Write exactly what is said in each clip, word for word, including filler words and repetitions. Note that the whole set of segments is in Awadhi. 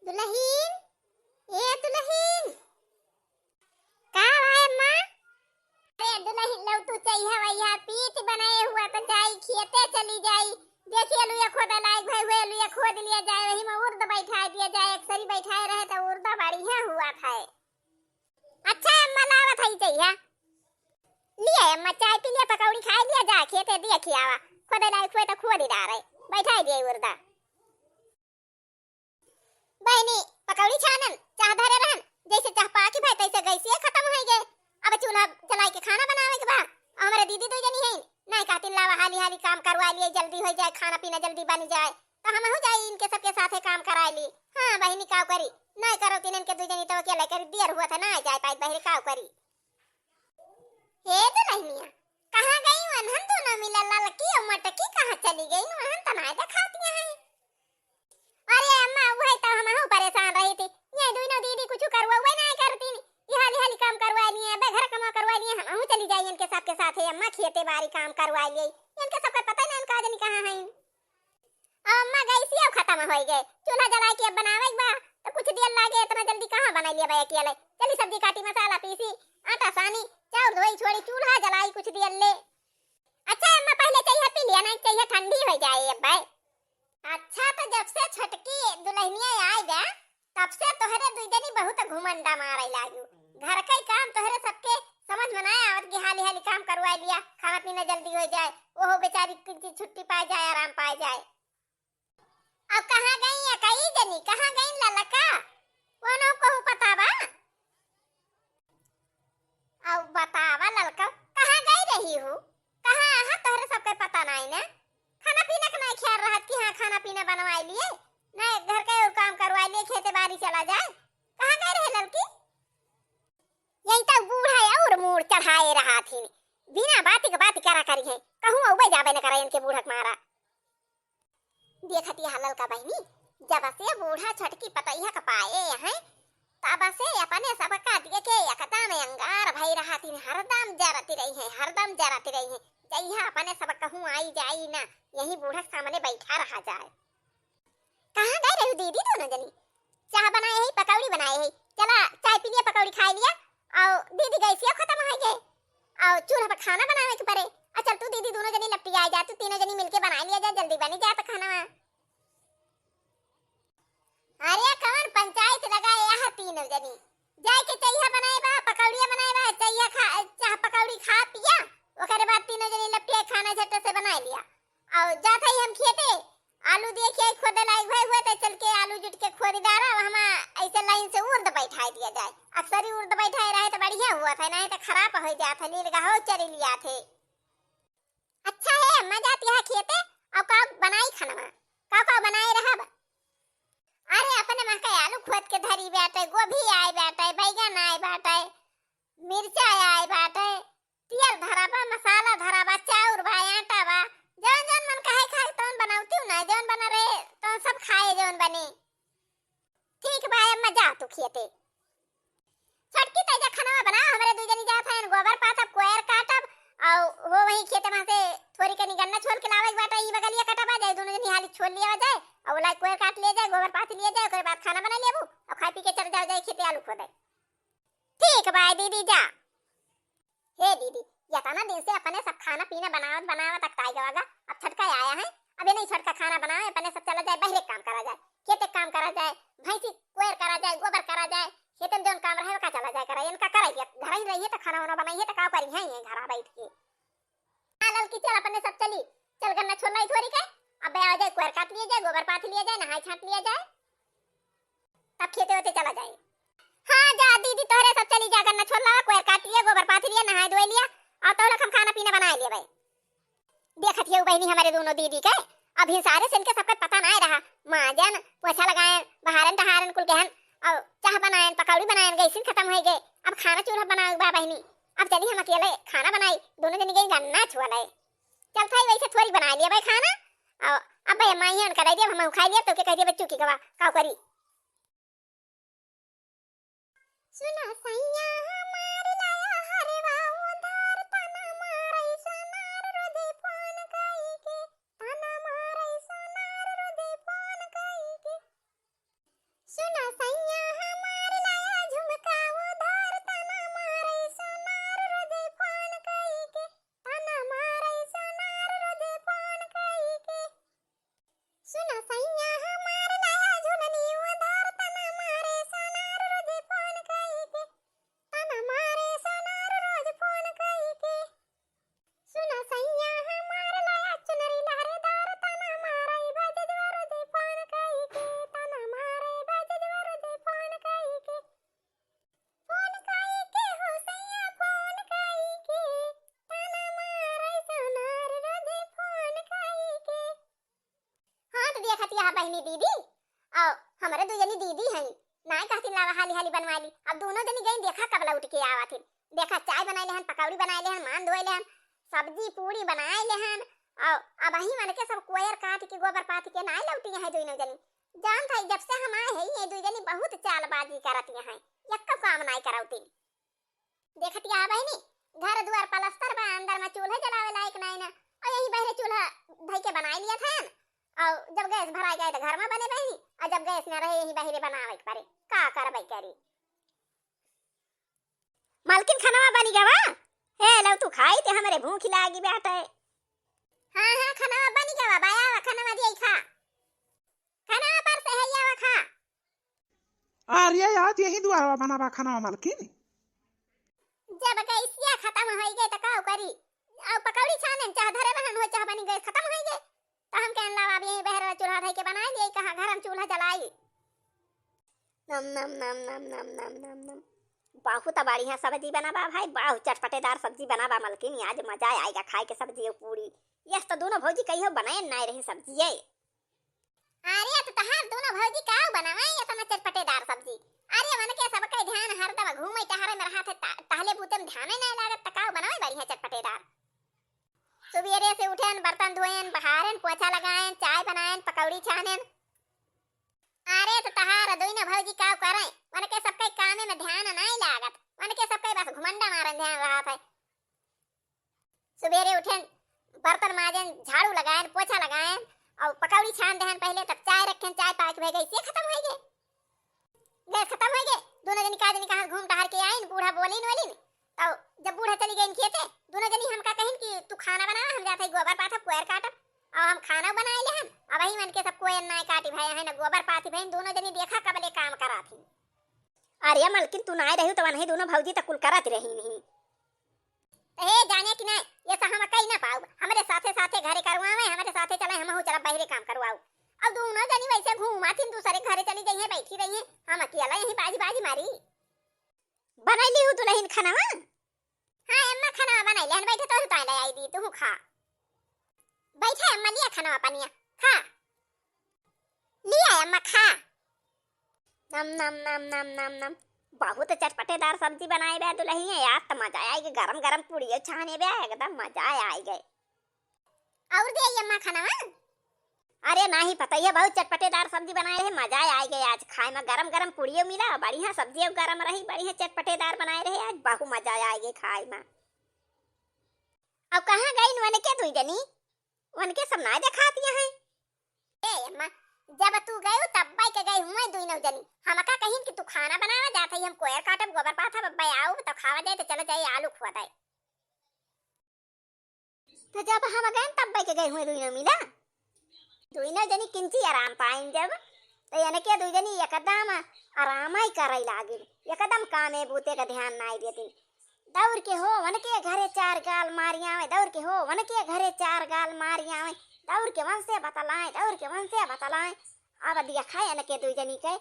दुलहिन, ए दुलहिन, का भाई अम्मा? अरे दुलहिन, लौटू चइहा वइहा पीत बनाए हुआ त जाई खेते चली जाई। देखिए लुया खोदा लायक भए हुए, लुया खोद लिया जाए, वही में उर्द बैठाए दिया जाए, एक सरी बैठाए रहे त उर्दा बढ़िया हुआ था। अच्छा अम्मा, लावत हई चइहा। लिया अम्मा, चाय पी लिया, पकौड़ी खाए लिया, जा खेते दिया खियावा। खोदे लायक हुए त खोदी डारे, बैठाए दिया उर्दा। बहिनी, पकौड़ी छानन, चाह धरे रहन, जैसे चाह पाकी भए तैसे गैसिए खतम होइ गए। अब चूल्हा जलाए के खाना बनावे के बा। हमरे दीदी दुइ जनी हैं, नाहीं कहतिन लावा हाली हाली काम करवा लिए, जल्दी होइ जाए, खाना पीना जल्दी बनि जाए, त हमहू जाई इनके सबके साथे काम कराए ली। हाँ बहिनी, काव करी, नाहीं करो तीन इनके दुइ जनी तो अकेले करी, देर हुआ था, नाहीं जाए पाई बहिरे, काव करी। हे दुलहिनिया, कहाँ गई वनहन दोनों मिला, ललकी और मटकी कहाँ चली गई? वनहन त नाहीं देखातिया हैं। अरे अम्मा, वही तो हमहू परेशान रही थी। ये दुइनो दीदी कुछ करवा, वही नाहीं करती। ये हाली हाली काम करवा लिए, अबे घर कमा करवा लिए, हमहू चली जाई इनके सबके साथे अम्मा, खेते बारी काम करवा लिए। इनके सबके पता ही नाहीं का जनी कहाँ हैं। अम्मा, गैसिया खतम होइ गए, चूल्हा जलाए के अब बनावे के बा, तो कुछ देर लागे, इतना जल्दी कहाँ बनाई लिया बा अकेले। चली सब्जी काटी, मसाला पीसी, आटा सानी, चाउर धोई छोड़ी, चूल्हा जलाई कुछ देर ले। अच्छा अम्मा, पहिले चइहा पी लिया, नाहीं चइहा ठंडी होइ जाए अब भाई। अच्छा, तो जब से छोटकी दुलहिनिया आइ बा, तब से तोहरे दुइ जनी बहुत घुमंडा मारे लागू। घर के काम तोहरे सबके समझ में ना आवत कि हाली हाली काम करवा लिया, खाना पीना जल्दी होइ जाए, ओहो बेचारी की छुट्टी पाए जाए, आराम पाए जाए। अब कहाँ गई या कई जनी, कहाँ गई ललका? कोनो कहूँ पता बा? अब बतावा ललका, कहाँ गई रही हो? कहाँ आहा, तोहरे सबके पता नाहीं ना? खाना पीना के नाहीं ख्याल रहत कि हाँ, खाना पीना बनवाई लिए, ना घर के और काम करवाई लिए, खेते बारी चला जाए। कहाँ गई रहे ललकी? यही तक बूढ़ा और मूड़ चढ़ाए रहा थी, बिना बात के बात करा करी है, कहूँ अउबे जाबे न करे इनके बूढ़क मारा। देखत यह ललका बहिनी, जब से बूढ़ा छोटकी पतैया क पाए हैं, तब से अपने सबका देखे एकदम अंगार भई रहत ही, हरदम जरती रही है, हरदम जरती रही है। जइहा अपने सब कहूँ आई जाई ना, यही बूढ़ा के सामने बैठा रहा जाए। कहाँ गई रही दीदी दोनों जनी? चाह बनाए है, पकौड़ी बनाए है, चला चाय पी लिया, पकौड़ी खाए लिया, और दीदी गैसिया खतम हो गए, और चूल्हा पर खाना बनावे के पड़े। और चल तू दीदी दोनों जनी लपटिया जा, तू तीनों जनी मिलके बनाए लिया जा, जल्दी बनी जा तो खाना। अरे कौन पंचायत लगाए यहाँ तीनों जनी, जाए के चइहा बनाए बा, पकौड़िया बनाए बा, चइहा खा, चाह पकौड़ी खा पिया, ओकरे बाद तीनों जनी लपटिया खाना झट से बनाए लिया। और जात हई हम खेते, आलू दिए के खोदे लायक भए हुए तो चल के आलू जुट के खोद डारा, हमा ऐसे लाइन से उर्द बैठाए दिया जाए। अक्सर ही उर्द बैठाए रहे तो बढ़िया हुआ था, नहीं तो खराब हो जात है, नील गहो चरी लिया थे। अच्छा है, अम्मा जात यहाँ खेते, और का बनाई खाना, का का बनाए रहब? अरे अपने माँ के आलू खोद के धरी बाटे, गोभी आए बाटे, बैगन आए बाटे, मिर्चा आए बाटे, तेल धरा बा, मसाला धरा बा, चाउर बा, आटा बा, जौन जौन मन कहे खाए तौन बनावती हूँ ना, जौन बना रहे तौन सब खाए जौन बने। ठीक बा अम्मा, जा तू खेते। छोटकी तैजा खाना बना, हमरे दू जनी जात हन गोबर पाथब, कोयर काटब, और हो वही खेते में से थोरी कनी गन्ना छोल के लावे के बाटे, ई बगलिया कटबा जाए, दोनों जनी हाली छोल लिया जाए, और ओला कोयर काट लिया जाए, गोबर पाथ लिया जाए, ओकरे बाद खाना बना लेबू, और खाए पी के चल जाओ जाए खेते आलू खोदे। ठीक बा दीदी, जा। हे दीदी, यतना दिन से अपने सब खाना पीना बनावत बनावत अकताई गवा गा, अब छोटका आया है, अब ये नहीं छोटका खाना बनावे, अपने सब चला जाए, बहरे काम करा जाए, खेते काम करा जाए, भैंसी कोयर करा जाए, गोबर करा जाए, खेते में जौन काम रहे, ओका चला जाए करा, इनका कराई दिया, घर ही रहिए तो खाना वाना बनाइए तो का करी है ये घर बैठ के। हाँ ललकी, चल अपने सब चली, चल गन्ना छोल लाई थोरी के, अब आ जाए, कोयर काट लिया जाए, गोबर पाथ लिया जाए, नहाए छाट लिया जाए। तब खेते होते चला जाए। हाँ जा दीदी, तोहरे सब चली जा, गन्ना छोल लावा, कोयर काट लिया, गोबर पाथ लिया, नहाए धोए लिया, और तब लोग हम खाना पीना बनाए लिया भाई। देखत हियो बहिनी हमरे दोनों दीदी के, अभी सारे से इनके सबके पता नाहीं रहा। माजन, पोछा लगाएन, बहारन टहारन कुल केहन, और चाह बनाएन, पकौड़ी बनाएन, गैसिन खतम होइ गए। अब खाना चूल्हा बनावे बा बहिनी। अब चली हम अकेले खाना बनाई, दोनों जनी गई गन्ना छोले। चल थाई वैसे थोरी बनाए लिया भाई खाना, और अब भाई माई है उनका दे दिया, हम खाई लिया, तो के कह दिया बच्चों की गवा, काव करी। सुना सैया हमार लाया हरवा उधार, ताना मारै सोनार रोजे फोन कई के, ताना मारै सोनार रोजे फोन कई के। सुना यह बहिनी दीदी, अउ हमरे दुइ जनी दीदी हईं, नाय कहतिन लावा हाली हाली बनवाइ ली। अब दुनो जनी गईं, देखा कब लौटि के आवत हीं। देखा चाय बनाइ लेहन, पकौड़ी बनाइ लेहन, मान धोइ लेहन, सब्जी पूड़ी बनाइ लेहन, अउ अबहीं वनके सब कोयर काटि के गोबर पाथि के नाय लौटी हैं दुइनो जनी। जानत हई जब से हम आए हई, ये दुइ जनी बहुत चालबाजी करति हैं, एक्को काम नाय करौतिन। देखति हा बहिनी, घर दुआर पलस्तर बा, अंदर मा चूल्हा जलावे लायक नाई ना। अउ यही बहरे चूल्हा धइ के बनाइ लियत हन। अउ जब गैस भराइ गए त घर मा बने बहिनी, अउ जब गैस ना रहे यही बहरे बनावे के परे। का करबै करी? मलकिन, खनवा बनि गवा? हे लौ तू खाई ते, हमरे भूख लागी बाटे। हाँ, हाँ, खनवा बनि गवा, बाया खनवा दिए खा। खनवा पर से है आवा खा। अरे, आज यही दुआरवा बनावा खनवा मलकिन। जब गैसिया खतम होइ गए त का करी? अउ पकौड़ी छानेन, चाह धरे रहन हो, चाह बनि गए, खतम होइ गए। त हम कहन लावा, अब यही बहरवा चूल्हा धइ के बनाइ लिए, कहाँ घर हम चूल्हा जलाई। नम, नम, नम, नम। बहुत बढ़िया सब्जी बनावा भाई, बहुत चटपटेदार सब्जी बनावा मलकिन, आज मजा आइगा खाइ के सब्जी अउ पूड़ी। यस त दुनो भौजी कहियो बनाए नाय रही सब्जी ये। अरे, त तहार दुनो भौजी का बनावे एतना चटपटेदार सब्जी? अरे, वनके सबके ध्यान हरदम घूमे टहरे में रहत है, ता-, टहले बूते में ध्याने नाय लागत, त का बनावे बढ़िया चटपटेदार? सुबेरे से उठेन, बर्तन धोएन, बहारेन, पोछा लगाएन, चाय बनाएन, पकौड़ी छानेन। अरे, त तहार दुइनो भौजी का करे? वनके सबके कामे में ध्यान नाय लागत, वनके सबके बस घुमंडा मारन ध्यान रहत है। सुबेरे उठेन, बर्तन माजेन, झाड़ू लगाएन, पोछा लगाएन, अउ पकौड़ी छान देहन पहिले, तब चाय रखेन, चाय पाक भए गैसिया खतम होइ गए। गैस खतम होइ गए, दुनो जनी का जनी कहाँ घूम टहर के आइन, बूढ़ा बोलिन वोलिन, तब जब बूढ़ा चली गईन खेते, दुनो जनी हमका कहिन कि तू खाना बनावा, हम जात हई गोबर पाथब, कोयर काटब, अउ हम खाना बनाइ लेहन, अबहीं वनके सब कोयर नाय काटी भए हैं, न गोबर पाथी भए, दुनो जनी देखा कबले काम करात ही। अरे मलकिन, तू नाय रहिउ त वनही दुनो भौजी त कुल करत रही नहीं। त हे जाने कि नाय, ये सब हम कई ना पाउब। हमरे साथे साथे घरे करवावे, हमरे साथे चले, हमहू चलब बहरे काम करवाउ। अब दुनो जनी वैसे घूमत हिन, दूसरे घरे चली जइहें, बैठी रहिहें, हम अकेला यहीं बाजी बाजी मारी। बनाइ लिहू दुलहिन खनवा? हाँ अम्मा, खनवा बनाइ लेहन, बैठे तोहू ताई ले आई दी, तुहू खा। बैठे अम्मा, लिया खनवा पनिया, खा। लिया अम्मा, खा। नम, नम, नम, नम, नम, नम। बहुत चटपटेदार सब्जी बनाए बे दुलहिन, आज त मजा आइगे, गरम गरम पूड़ियो छाने बे, एकदम मजा आइगे। अउर दे अम्मा खनवा? अरे नाही पतोहिया, बहुत चटपटेदार सब्जी बनाए रहे, मजा आइगे आज खाए में, गरम गरम पूड़ियो मिला, बढ़िया सब्जियो गरम रही, बढ़िया चटपटेदार बनाए रहे आज, बहु मजा आइगे खाए में। अब कहाँ गईन वनके दुइ जनी? वनके सब नाय देखात यहाँ। ए अम्मा, जब तू गयू तब्बै के गई हुए दुइनौ जनी। हमका कहिन कि तू खाना बनावा, जात हई हम कोयर काटब, गोबर पाथब, अब्बै आउब त खावा जाए, त चला जाए आलू खुआ दाए। त जब हम गएन तब्बै के गई हुए दुइनौ मिला। दुइनौ जनी किंची आराम पाइन जब, त एनके दुइ जनी एकदम आराम ही करई लागिन, एकदम कामे बूते का ध्यान नाई देतिन। दौड़ के हो वनके घरे चार गाल मारि आवे, दौड़ के हो वनके घरे चार गाल मारि आवे, दौड़ के वनसे बतलाए, दौड़ के वनसे बतलाए। अब देखा एनके दुइ जनी के।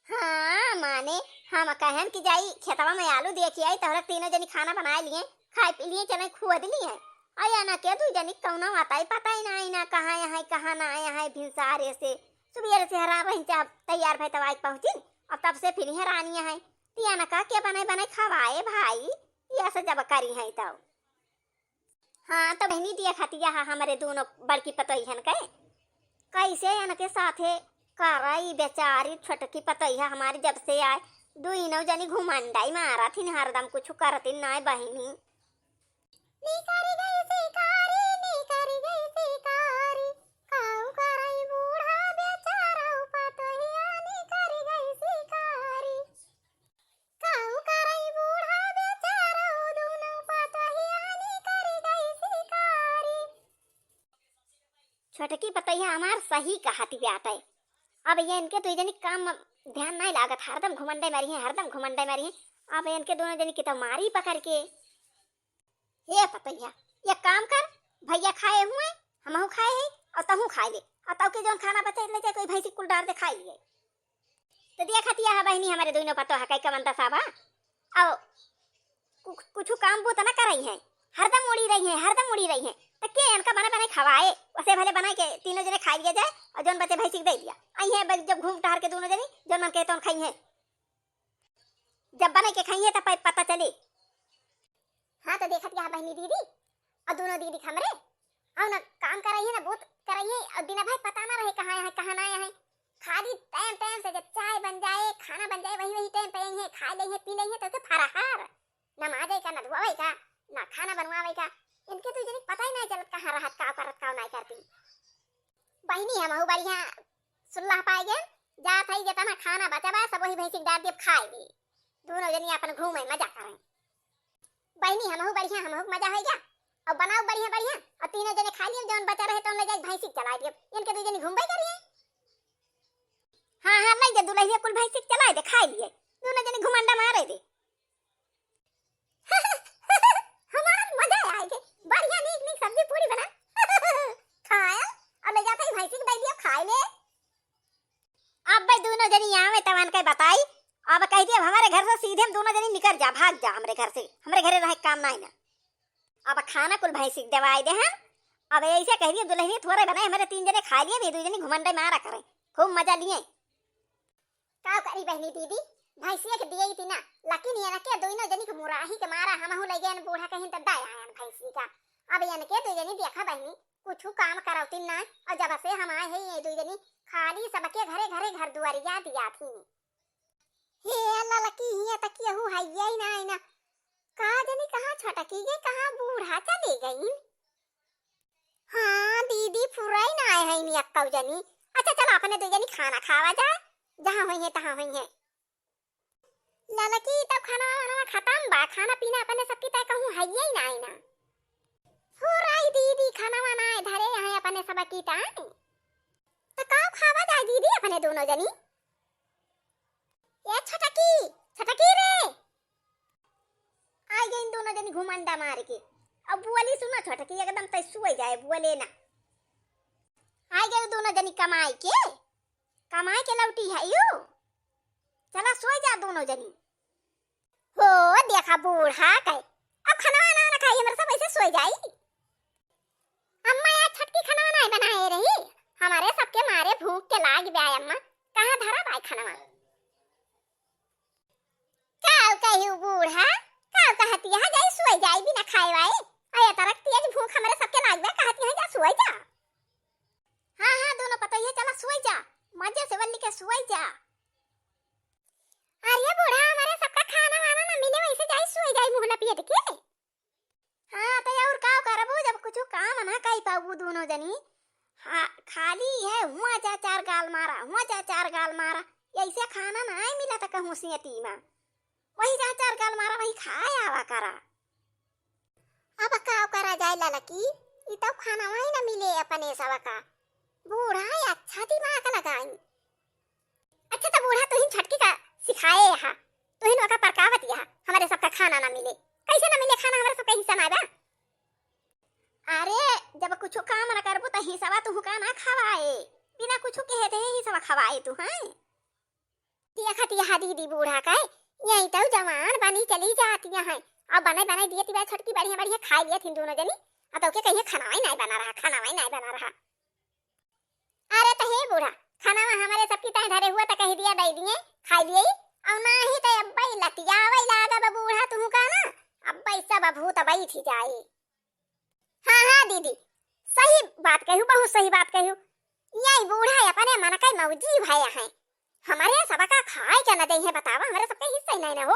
हाँ, माने हम कहन कि जाई खेतवा में आलू देखि आई, तोहरे तीनों जनी खाना बनाए लिए, खाए पी लिए, चने खुअद लिए। आ एनके दुइ जनी कौनो अतई पतई नाई ना, कहाँ यहाँ, कहाँ ना यहाँ, भिनसारे से, सुबेरे से हरान रही, चाहे तैयार भई तब आइके पहुँचिन, अब तब से फिर हरानी है। त एनका के बनाई बनाई खवाए भाई, ये ऐसे जब करी है तब। हाँ, त बहिनी देखतिया हा हमरे दुनो बड़की पतोहियन के, कैसे एनके साथे करई बेचारी छोटकी पतोहिया हमारी जब से आए, दुइनौ जनी घुमंडाई मारत हिन, हरदम कुछ करतिन नाय बहिनी। निकरि गई शिकारी, निकरि गई शिकारी, काऊ करई बूढ़ा बेचारौ पतोहिया निकरि गई शिकारी। काऊ करई बूढ़ा बेचारौ दुनो पतोहिया निकरि गई शिकारी। छोटकी पतोहिया हमार सही कहत बाटे। अब ये एनके दुइ जनी काम में ध्यान नाई लागत, हरदम घुमंडे में रही हैं, हरदम घुमंडे में रही हैं। अब एनके दुनो जनी के तो मारी पकड़ के। हे पतोहिया, एक काम कर, भैया खाए हुए, हमहू खाए हैं, अउर तहू खाए ले, अउर तउ के जौन खाना बचे ले जाए, कोई भैंसी कुल डार दे खाए लिए। त देखतिया हा बहिनी हमरे दुइनो पतोह के कवन दसा बा। अउ कु-, कुछु काम बूत न करई हैं, हरदम उड़ी रही हैं, हरदम उड़ी रही हैं। त के इनका बना बनाई खवाए? वसे भले बनाई के तीनों जने खाइ लिया जाए और जौन बचे भैंसी के दइ दिया। अइहें ब-, जब घूम टहर के दूनों जनी जौन मन कहे तौन खइहें। जब बनाई के खइहें तब प-, पता चली। हाँ, त देखत यहाँ बहिनी दीदी और दूनों दीदी हमरे, और न काम करइहें, न बूत करइहें, और दिना भर पता न रहे कहाँ यहाँ, कहाँ ना यहाँ। खाली टाइम टाइम से जब चाय बन जाए, खाना बन जाए, वही वही टाइम पे अइहें, खाइ लइहें, पी लइहें, तो के फराहार। ना माजै का, ना धोवै का, ना खाना बनवावै का। इनके दुइ जनी पता ही नाहीं चलत कहाँ रहत, का करत, का नाहीं करती। बहिनी, हमहू बढ़िया सुल्लाह पाइ गए, जात हई जेतना खाना बचा बा, सब वही भैंसी के डार देब खाइ ली। दूनों जनी अपन घूमे मजा करें। बहिनी, हमहू बढ़िया, हमहू के मजा होइ गया। और बनाओ बढ़िया बढ़िया, और तीनों जने खाइ लियो, जौन बचा रहे तौन ले जाई भैंसी के चलाइ दियो। इनके दुइ जनी घूमबै करिए। हाँ, हाँ, लइ जा दुलहिया कुल भैंसी के चलाइ दे, खाइ लिए। दूनों जनी घुमंडा मारे दे। हमार मजा आइ गए। बढ़िया नीक नीक सब्जी पूरी बना। खाया, अब ले जात हई भैंसी के दइ दिया, खाइ ले। अब भाई दूनों जनी आवे तब इनके बताई। अब कहि दिया, अब हमरे घर से सीधे हम दूनों जनी निकर जा, भाग जा हमरे घर से, हमरे घरे रहे के काम नाहीं ना। अब खाना कुल भैंसी के देवाइ दे हम। अब ऐसे कहि दिया, दुलहिनी थोरे बनाए, हमरे तीन जने खाइ लिए, भी दुइ जनी घुमंडे मारा करें, खूब मजा लिए। का करी बहिनी दीदी, भैंसिया के दिए ही ना, लेकिन इनके दुइनो जनी के मुराही के मारा हमहू लइ गए बूढ़ा कहिन त दे आयन भैंसी का। अब इनके दुइ जनी देखा बहिनी, कुछ काम करौती ना, और जब से हम आए हैं ये दुइ जनी खाली सबके घरे घरे घर दुआरिया दिया थी। हे ललकी, हियाँ त केहू हइये ही नाहीं ना। का जनी कहाँ छटकी गई, कहाँ बूढ़ा चली गई। हाँ दीदी, फुराई ना आए हैं नी अक्कौ जनी। अच्छा चला, अपने दुइ जनी खाना खावा जाए, जहाँ होइहें तहाँ होइहें। ललकी, तब खाना वाना खतम बा, खाना पीना अपने सबकी तय कहूँ हइये ही नाहीं ना। फुराई दीदी, खाना वाना आए धरे हैं अपने सबकी तय। त का खावा जाए दीदी अपने दूनों जनी? ए छटकी, छटकी रे। आइ गइन दूनों जनी घुमंडा मार के। अब बोली सुना छटकी, एकदम तै सोइ जाए, बोले ना। आइ गइन दूनों जनी कमाइ के, कमाइ के लौटी है यू। चला सोइ जा दूनों जनी। हो देखा बूढ़ा के, अब खाना वाना ना खाई, हमरे सब ऐसे सोइ जाई। अम्मा, आज छटकी खाना नाहीं बनाए रही, हमरे सबके मारे भूख के लाग बा अम्मा, कहाँ धरा बाय खाना? का कही बूढ़ा, का कहती है, जाई सोई जाई बिना खाए वाए, अरे तरक तेज भूख हमरे सबके लाग बा, कहती है जा सोई जा। हाँ हाँ, दूनों पतोहिया चला सोई जा, मजे से वल्ली के सोई जा। अरे बूढ़ा, हमरे सबका खाना वाना ना मिले, वैसे जाई सोई जाई मुँह लपेट के। हाँ, त अउर का करबू, जब कुछ काम ना कइ पाबू दूनों जनी। हाँ, खाली है हुआँ जा चार गाल मारा, हुआँ जा चार गाल मारा, ऐसे खाना नाहीं मिलत कहूँ सियती मा। वही जा चार गाल मारा, वही खाए आवा करा। अब का करा जाए ललकी, ई तो खाना वही ना मिले अपने सबका। बूढ़ा है, अच्छा दिमाग लगाई। अच्छा, त बूढ़ा तुहिन छटकी का सिखाए हा, तुहिन ओका परकावत हा, हमरे सबका खाना ना मिले। कैसे ना मिले खाना, हमरे सबका हिस्सा ना बा? अरे, जब कुछ काम ना करबू त हिस्सा तुहू का ना खवाए, बिना कुछ कहे ते हिस्सा खवाए तू, हैं? देखत हा दीदी बूढ़ा का, यही तो जवान बनी चली जाती है, अब बने बने दिए तिबा छटकी बढ़िया बढ़िया खाई लिया थिन दूनों जनी, अब तो के कहिए खाना ही नहीं बना रहा, खाना ही नहीं बना रहा। अरे त हे बूढ़ा, खानावा हमरे सबकी तय धरे हुआ त कहि दिया दइ दिए, खाइ लिए, अउ नाहीं त अब्बइ लतियावइ लागब बूढ़ा तुहू का ना, अब्बइ सब भूत बैठ जाए। हाँ हाँ दीदी, सही बात कहू, बहुत सही बात कहू। यही बूढ़ा अपने मन के मौजी भय हैं, हमरे सबका खाए के न देइहें, बतावा, हमरे सबके हिस्सा ही नहीं न हो।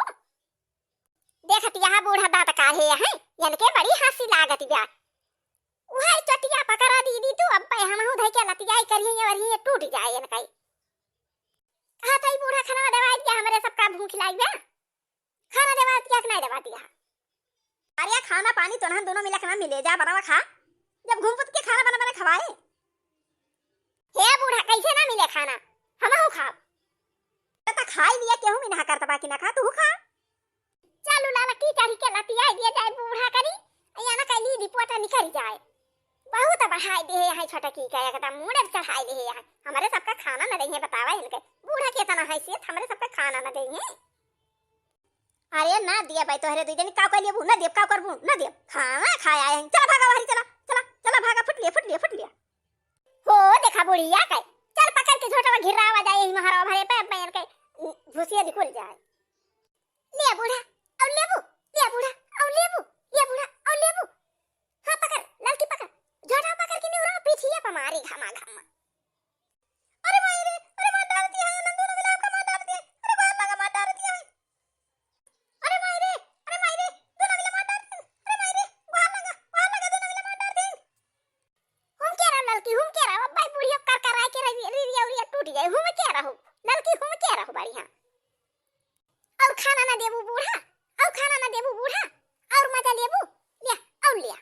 देखत हा बूढ़ा दाँत काढ़े हैं, इनके बड़ी हँसी लागत बा। उहइ चटिया पकरा दीदी तू, अब्बइ हमहूँ धइ के लतियाई करिहैं अउर ये टूट जाए इनकइ। कहत हई बूढ़ा खाना देवाई दिया, हमरे सबका भूख लाग बा। खाना देवाई दिया कि नाहीं देवाई दिया? अरे खाना पानी तोहन दूनों मिला के ना मिले, जा बनावा खा। जब घूम पुत के खाना बना बना खवाए। हे बूढ़ा, कैसे ना मिले खाना? हमहू खाब। त खाई लिया, केहू भी ना करत बा कि ना खा, तू खा। चलू लाला की चढ़ी के लतियाई दिया जाए बूढ़ा करी, या ना कहीं रिपोर्ट निकल जाए। बहुत बढ़ाई दे है छोटकी का, एकदम मूड़े चढ़ाई दे है। हमरे सबका खाना न देइहें, बतावा इनके। बूढ़ा के इतना हैसियत, हमरे सबका खाना न देइहें। अरे ना दिया भाई, तोहरे दुइ जनी का कर लेबू, ना देब, का करबू, ना देब। खाना खाए आए हैं, चला भागा बाहरी, चला, चला। फुट लिया, फुट लिया। हो, देखा बुढ़िया के, चल पकड़ के झोटवा घिरावा जाए, यही महारवा भरे पे पैर के भूसिया निकल जाए। ले बूढ़ा, और लेबू, ले बूढ़ा, और लेबू, ले बूढ़ा, और लेबू। हाँ, पकड़, ललकी पकड़, झोटवा पकड़ के निहुरा, पीठिया पे मारी घमा घमा। अरे माई रे, अरे मार डारती है, नंदू नगला हमका मार डारती है। अरे बाहर लगा, मार डारती है। अरे माई रे, अरे माई रे, दोनों मिला मार डारती है। अरे माई रे, बाहर लगा, बाहर लगा, दोनों मिला मार डारती है। हम के रहा ललकी, हम के रहा, अब भाई बुढ़िया कर कर आए के रही, री, री, री, टूट जाए। हम के रहा, ललकी हम के रहा बढ़िया। और खाना ना देबू बूढ़ा, और खाना ना देबू बूढ़ा, और मजा लेबू, लिया, और लिया।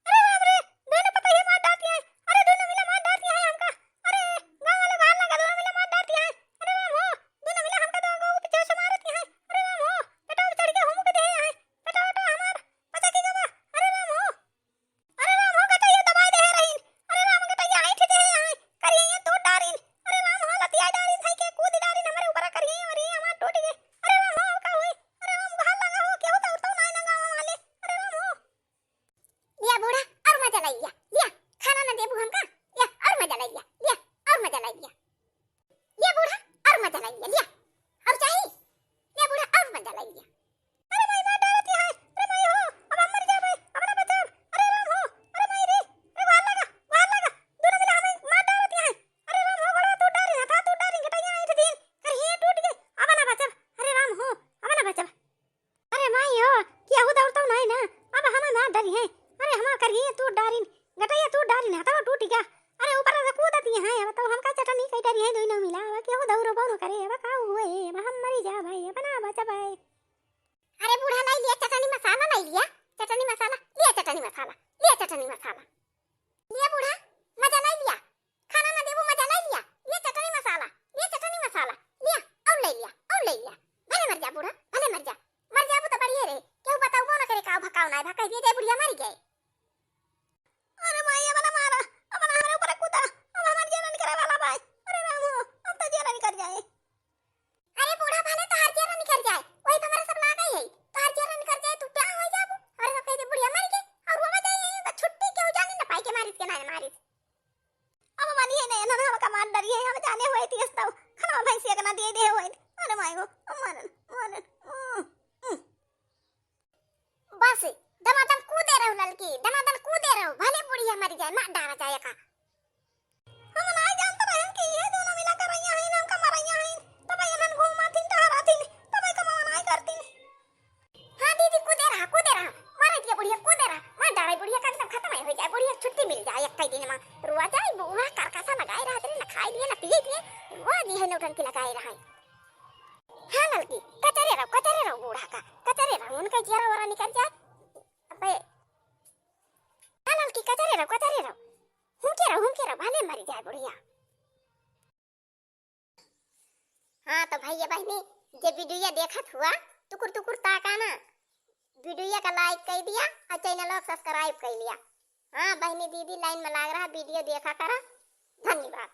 अरे राम रे, दोनों पतोहिया मार डारती है। अरे दोनों मिला मार डारती है हमका। अरे गाँव वाले बाहर लगा, दोनों मिला मार डारती है। अरे राम हो, दोनों मिला हमका दो गो पीछे से मारती है। अरे राम हो, बेटा चढ़ के हम के दे है। बेटा, बेटा हमार बचा के गवा। अरे राम हो, अरे राम हो, गटैया दबाई दे रहीन। अरे राम, गटैया ऐंठ दे है, करिए तू डारिन। अरे राम हो, लतिया डारिन, धई के कूद डारिन हमरे ऊपर, करिए, अरे हमार टूट गए। अरे राम हो, का होई? अरे राम, बाहर लगा हो, केहू तो उठो ना, ना गाँव वाले। अरे राम हो। लिया बूढ़ा, और मजा लाई लिया, लिया, खाना ना देबू हमका, लिया, और मजा लाई लिया, लिया, और मजा लाई लिया। लिया बूढ़ा, और मजा लाई लिया, लिया, और चाही, लिया बूढ़ा, और मजा लाई लिया। अरे माई, मार डारती है, अरे माई हो, अब हम मर जाबे, अब ना बचब, अरे राम हो, अरे माई रे, अरे बाहर लगा, बाहर लगा, दोनों मिला हमें मार डारती है, अरे राम हो, गोड़वा तू डारी, हाथ तू डारी, गटैया ऐंठ दिन, कर ये टूट गए, अब ना बचब, अरे राम हो, अब ना बचब। अरे माई हो, केहू दौड़तौ नाई ना, अब हम मार डरी है। अरे हम करिए तू डारिन, गटैया तू डारिन, हथवा टूट गया। अरे ऊपर से कूदती है, अब तो हमका चटनी कई डरी है, दोनों मिला, अब केहू दौड़बो न करे, अब का हुए, अब हम मरी जा भाई, अब ना बचा भाई। अरे बूढ़ा लाई लिया चटनी मसाला, लाई लिया चटनी मसाला, लिया चटनी मसाला, लिया चटनी मसाला। लिया बूढ़ा, मजा लाई लिया। खाना ना देबू, मजा लाई लिया। लिया चटनी मसाला, लिया चटनी मसाला, लिया, और लाई लिया, और लाई लिया। भले मर जा बूढ़ा, भले मर जा। मर जाबू तो बढ़िया रहे। केहू बताउबो ना करे, काउ भकाउ ना, भकाई दिए जाए, बुढ़िया मर गए। अरे माई, अब ना मारा, अब ना हमरे ऊपर कूदा, अब हमार जियरा निकरे वाला भाई। अरे राम हो, अब तो जियरा निकर जाए। अरे बूढ़ा, भले तोहार जियरा निकर जाए, वही तो हमारे सब लागे है। तोहार जियरा निकर जाए, तू क्या हो जाबू? हमारे सब कह दे बुढ़िया मर गई, और वो जाए, तो छुट्टी केहू जाने ना पाई के मारिस के ना मारिस। अब मानी है नहीं, ना हमका मार डरी है, हम जाने हुए थी, तो खाना भैंसिया के ना दिए दे हुए। अरे माई गो, मरन, मरन। बस, दमादम कूदे रहो ललकी, दमादम कूदे रहो, भले बुढ़िया मर जाए, मार डारा जाए का। हम नाई जानत रहन कि ये दोनों मिला कर रहिया हैं, हमका मरैया हैं, तब इन्हन घूमतिन, टहरतिन, तब कमावा नाई करतिन। हाँ दीदी, कूदे रहा, कूदे रहा, मारे दिया बुढ़िया, कूदे रहा, मार डारे बुढ़िया का एकदम खत्म हो जाए, बुढ़िया छुट्टी मिल जाए, एक कई दिन में रुआ जाए, बूढ़ा करकसा लगाए रहत रहे, ना खाए दिए, ना पिए दिए, रुआ दिए है नौटंकी लगाए रहा। हाँ ललकी, कचरे रहो, कचरे रहो बूढ़ा का, कचरे रहो, उनका जियरा वरा निकर जाए। अबे, हाँ ललकी, कचरे रहो, कचरे रहो, हुमके रहो, हुमके रहो, भले मरी जाए बुढ़िया। हाँ तो भैया बहिनी, जे video देखत हुआ, टुकुर टुकुर ताका ना, video का like कई दिया और channel को subscribe कई लिया। हाँ बहिनी दीदी, line में लाग रहा, video देखा करा। धन्यवाद।